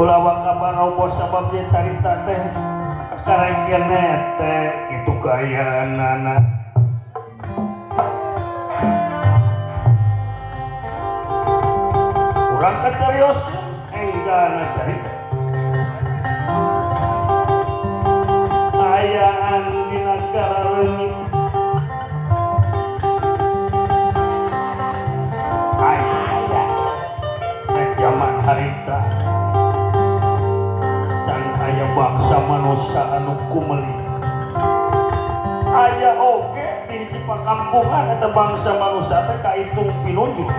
Ulah waka barobos sabab dia carita teh karek kene teh kitu kayaanana. Urang kacarios enggana carita. Ayaan di nagara reungit. Aya rek jaman harita can aya bangsa manusia anu kumeli. Aya oge di hiji pakampungan eta bangsa manusia teh kaitung pinunjul.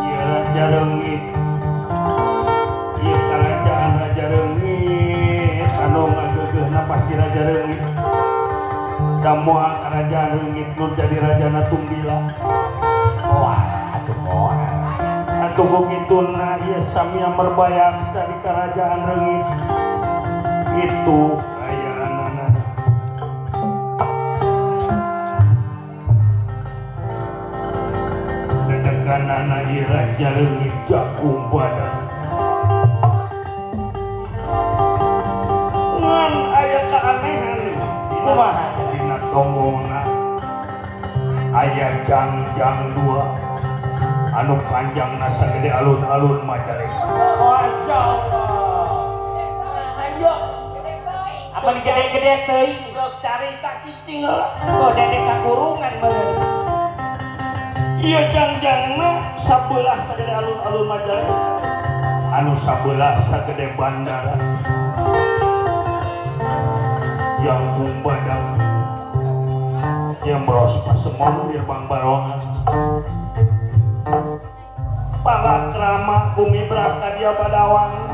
Ieu raja reungit, ieu karajaan raja reungit anu ngageugeuhna pasti raja reungit. Da moal karajaan reungit nu jadi rajana Tumbila. Wah, atuh moal. Atuh kituna ieu samia merbayaksa di karajaan reungit. Itu kayaanana. Dedeganana ieu raja reungit jakung badak. Ngan aya keanehan Kumaha? Dina tonggongna aya jang-jang dua anu panjangna sagede alun-alun Majalengka. Masya Allah. Ayo. Apa gede-gede teuing? Geuk carita cicing heula. Oh, dedek kakurungan meureun. Ieu jang-jangna sabelah sagede alun-alun Majalengka, anu sabelah sagede bandara. Jangkung badak jembros pasemon Birbang Barongan palakrama bumi brah dia badawang.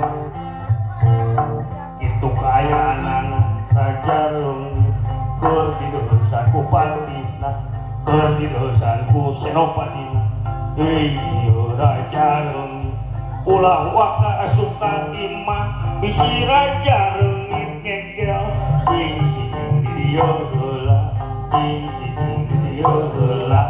Itu kaayaanana raja reungit keur dideuheusan ku patihna, keur dideuheusan ku senopatina. Ieu raja reungit ulah waka asup ka imah bisi raja reungit ngegel. Cing cicing di dieu heula, cing cicing di dieu heula,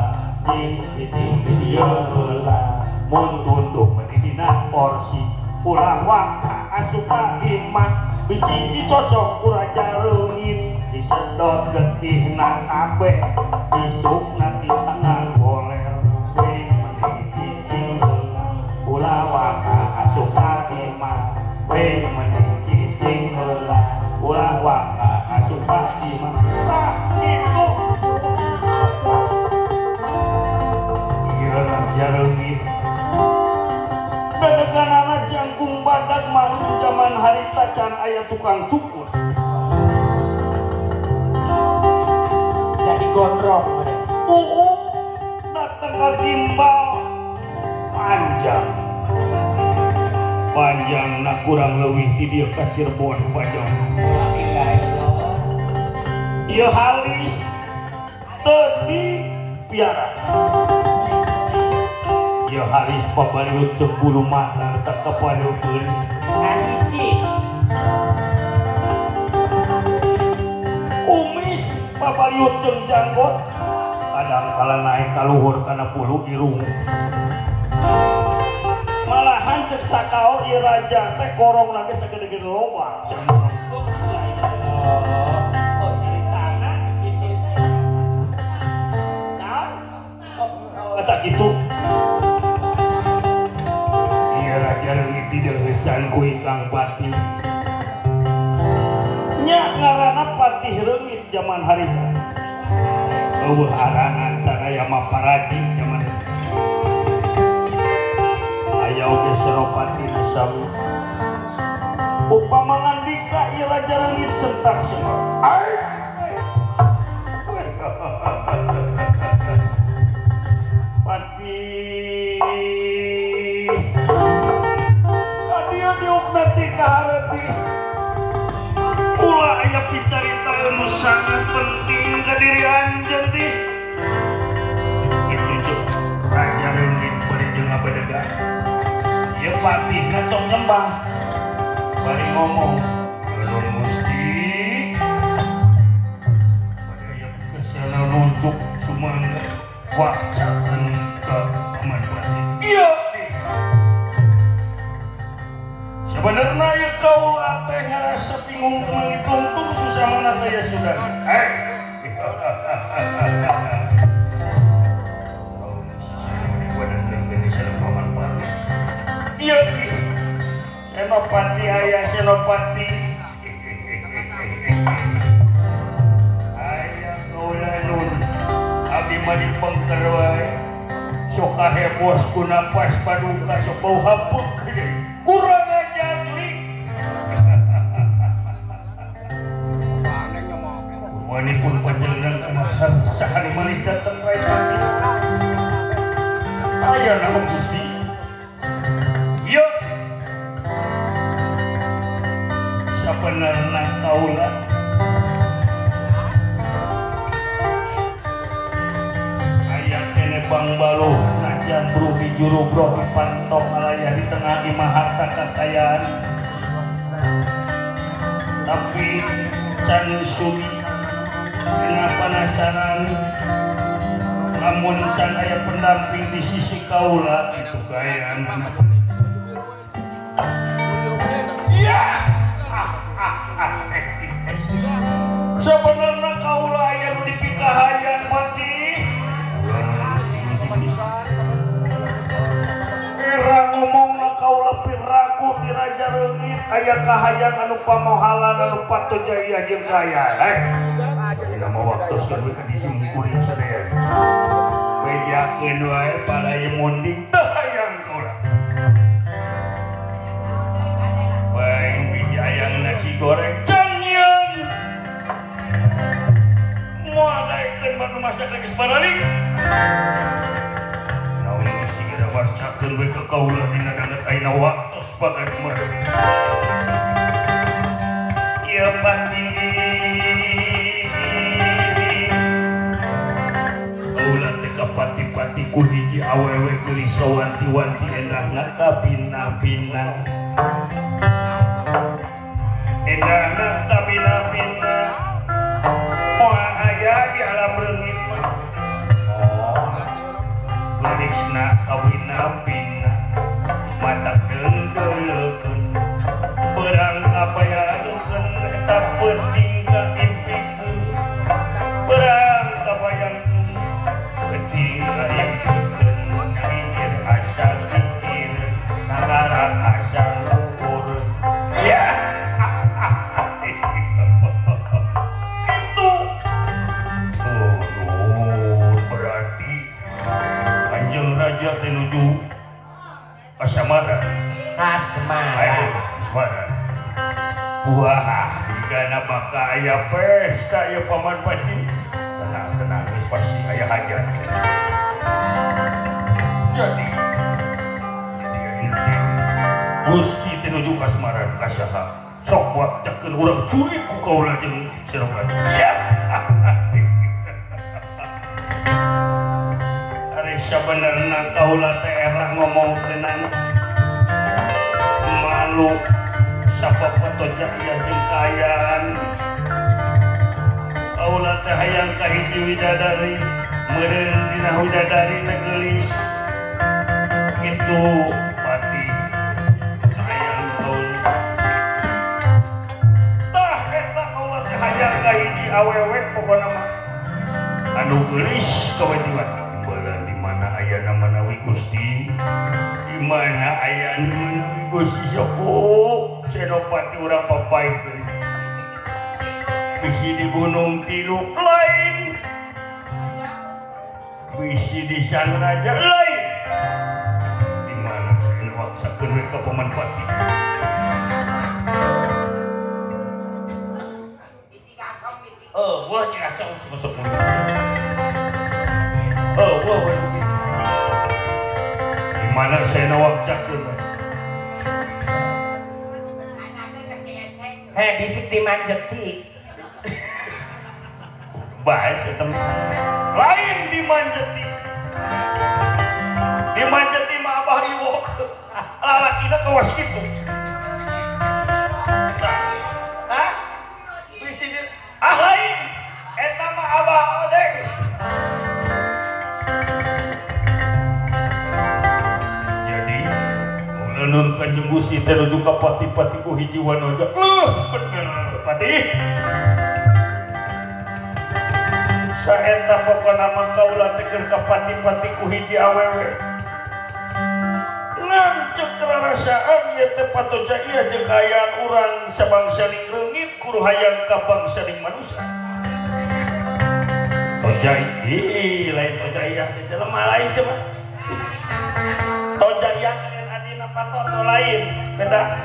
cing cicing di dieu heula. Mun tunduk meni dina porsi ulah waka asup ka imah bisi dicocok ku raja reungit. Disedot getihna kabeh isukna ti tengah goler. We meni cicing heula ulah waka asup ka imah. We meni cicing heula ulah waka asup ka imah. Tah kitu ieu raja reungit. Dedeganana jangkung badak malu jaman harita can aya tukang cukur. Jadi gondrong. Datang ka gimbal panjang. Panjangna kurang leuwih ti dieu ka Cirebon panjang. Ieu halis teu dipiara. Ieu halis pabaliut jeung bulu mata tetep kapaliut. Hiji. Kumis pabaliut jeung janggot kadang kala naik ka luhur kana bulu irung. Malahan cek sakao ieu raja teh korong lagi sagede-gede loba. Oh, caritana gitu. Kata kitu. Ieu raja reungit dideuheusan ku Ingkang Patih. Nya ngaranna Patih Reungit jaman harita. Eueuh aranan can aya maparaji jaman harita. Aya oge Senopati sami. Upama ngandika ieu raja reungit sentak semua. Ai. Patih kadieu diukna ti kahareuti. Ulah aya picarita anu sangat penting ka diri anjeun teh. Itu cek raja reungit bari jeung ngabadegan. Ieu patihna cong nyembah bari ngomong, "Nuhun Gusti." Bari aya kesana nunjuk sumangga wacakeun ka aman patih. Sabenerna ieu kaula teh ngarasa bingung teman ditungtung susah mana teh ya sudah. Iya, Senopati aya Senopati. Aya kaula nun. Abdi mah dipengker wae. Sok kahebos ku napas paduka sok bau hapeuk. Kurang ajar jurig. Wanipun panjenengan sahari maneh dateng wae pati. Aya naon Gusti? Ieu sabenerna kaula aya kene bangbaluh najan bro di juru bro di pantong alaya di tengah imah harta kakayaan tapi can sudi dina panasaran lamun can aya pendamping di sisi kaula itu kaayaan. Iya. Sebenarnya kaula aya nu dipikahayang mati. Era ngomongna kaula piraku ti Raja Reungit aya kahayang anu pamohalan anu patojaya jeung kaya. Dina mah waktos keur ka disimkuring sadaya. Bejakeun wae palai munding teu hayang kaula. Bae biji hayang nasi goreng cenyeun. Moal daekeun banu masak geus baralik. Naon geus geura wastakeun we ka kaula dina danget ayeuna waktos bagai kumaha. Ieu pati kaula teh kapati-pati ku hiji awewe geulis wanti-wanti endahna kabina-bina. Endahna kabina-bina. Moal aya di alam reungit mah. Oh. Geulisna kabina-bina. Mata deung-deuleun. Perang kabayangkeun eta peuting kaimpikeun. Perang kabayangkeun peuting kaimpikeun. Nyingir asa pikir, nagara asa luhur. Ya. Itu. Oh, berarti Kanjeng Raja teh nuju Kasamaran. Kasmaran. Kasmaran. Wah, jigana bakal aya pesta ya Paman Pati. Tenang, tenang, geus pasti aya hajat. Jadi ini Gusti teh nuju Kasmaran ka saha? Sok wacakeun urang curi ku kaula jeung Senopati. Ya. Ari sabenerna kaula teh era ngomongkeunana malu sapapatojaya jeung kaayaan. Kaula teh hayang ka hiji widadari meureun dina widadari teh geulis kitu pati hayang kaula. Tah eta kaula teh hayang ka hiji awewe pokona mah anu geulis kawanti-wanti. Di mana ayana manawi Gusti? Di mana ayana manawi Gusti? Sok Senopati urang papaikeun. Bisi di Gunung Tilu lain. Bisi di Sang Raja lain. Di mana saya waksakeun we ka Paman Pati? Oh, wah Ciasong masuk. Oh, wah, wah. Di mana saya nawak cakeun? Heh, bisik di Manjeti. Bahas eta lain di Manjeti. Di Manjeti mah Abah Iwok. Lalakina kawas kitu. Hah? Bisi di ah lain. Eta mah Abah Odeng. Jadi, Nun Kanjeng Gusti teh nuju ka pati-pati ku hiji wanoja. Bener pati. Saeta pokona mah kaula teh keur ka pati-pati ku hiji awewe. Ngan ceuk rarasaan ieu teh patoja ieu jeung kaayaan urang sabangsa ning reungit kudu hayang ka bangsa ning manusia. Toja ih lain toja ieu teh jelema lain sih mah. Toja ieu atau lain beda.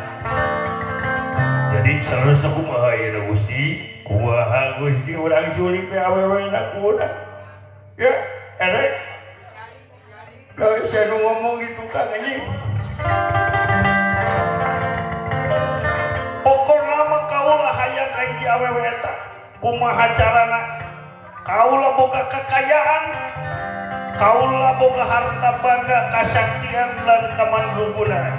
Jadi selalu kumaha ieu Gusti, kumaha Gusti urang julik we awewe na kuda. Ya, erek. Lah saya nu ngomong di tukang anjing. Pokona mah kaula hayang ka hiji awewe eta. Kumaha carana? Kaula boga kekayaan, kaula boga harta bangga kasaktian lan kamandrugunan.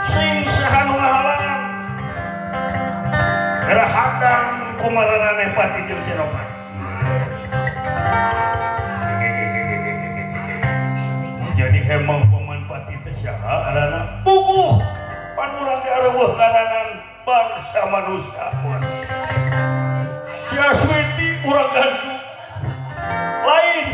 Sing saha nu ngahalangan gerahadang kumaraneh pati jeung senopati. Jadi hemang paman pati teh saha arana puguh pan urang ge areuweuh ngaranan bangsa manusia. Si Aswiti urang gantu lain.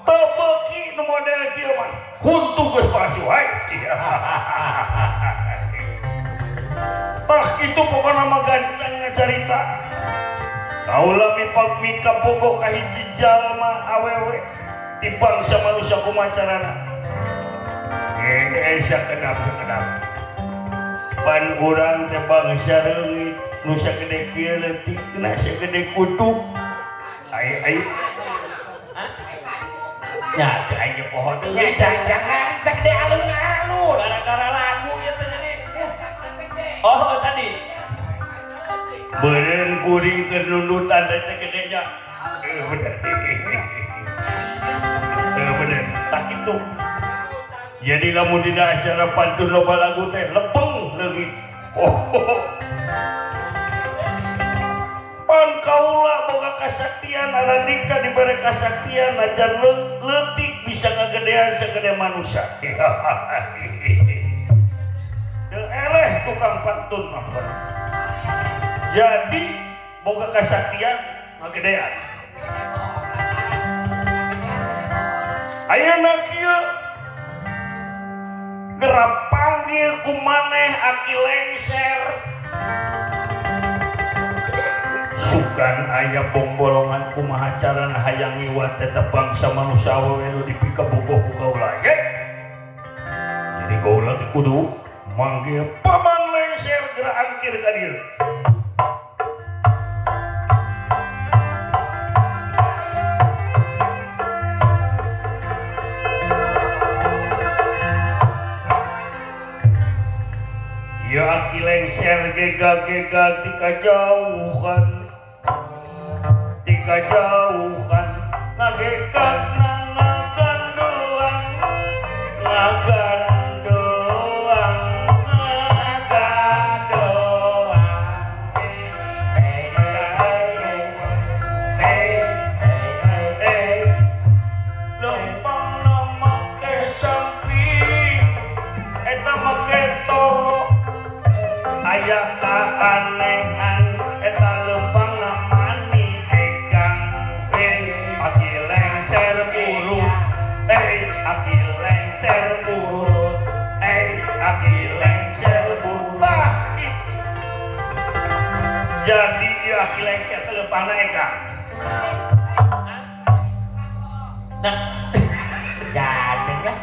Teu beuki nu model kieu mah huntu geus palsu wae. Tah kitu pokona mah gancang carita. Kaula mipag mikapogo ka hiji jalma awewe ti bangsa manusia kumaha carana. Sakedap sakedap. Pan urang teh bangsa reungit nu sagede kieu leutikna sagede kutuk. Ai ai. Nya cek aing ge poho deui. Nya jangan sagede alun-alun gara-gara lagu ieu teh jadi. Oh tadi. Beureun kuring keur nundutan teh gede nya. Bener. Bener tak kitu. Jadi lamun dina acara pantun loba lagu teh lepeng leungit. Oh. Pan kaula boga kasaktian arandika dibere kasaktian ajar leutik bisa ngagedean sagede manusia. Teu eleh tukang pantun mah. Jadi boga kasaktian ngagedean. Ayeuna kieu gerap panggil ku maneh aki lengser. Sugan aya bongbolongan kumaha carana hayang ngiwat eta bangsa manusia awewe nu dipikabogoh ku kaula ye. Jadi kaula teh kudu manggil paman lengser geura angkir ka dieu. Ya aki lengser gega-gega tika jauhan ngagegag ngagandoang ngagandoang ngagandoang lempang make samping eta make toro aya kaaneh-an eta lempang mani egang aki lengser buruk aki lengser buruk aki lengser buruk. Tah jadi ieu aki lengser teh lempangna egang. Nah gandeng lah.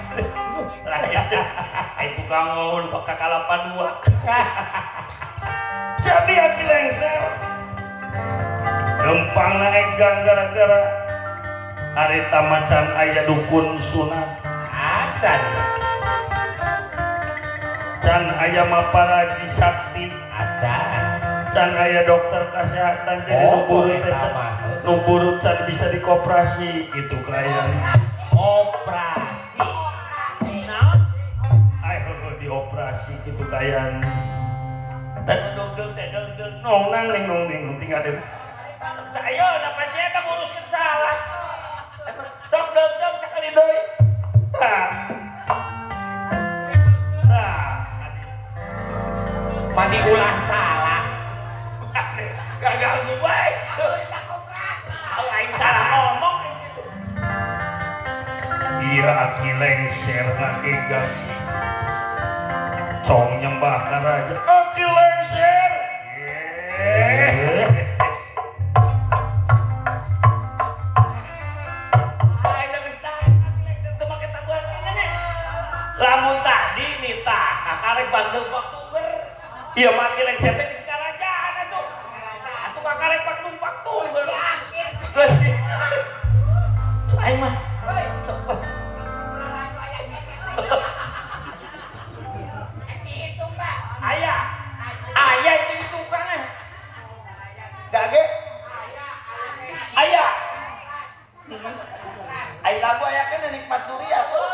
Ai tukang ngomong bakal kalapa dua. Jadi aki lengser lempangna egang gara-gara harita macan aya dukun sunat acan can aya maparaji sakti acan can aya dokter kesehatan jadi nu burut nu burut can bisa dikoperasi gitu kayak operasi naon ai heueuh dioperasi gitu kayak teh dogdog teh dogdog nong nang ning nong ning tinggal deh. Ayo, napa sih eta nguruskeun Aing salah ngomong gitu. Iya aki lengser ngagegang. Cong nyembah ka raja. Aki lengser. Aing geus tah aki lengser teu make tabuhan nya. Lamun tadi nitah kakarek bandeng tungger. Iya mah aki lengser teh Di karajaan atuh. Atuh kakarek pak tungger. Cuk aing mah. Aya. Aya itu di tukang eh. Gage. Aya. Aya lagu aya kan nikmat durian.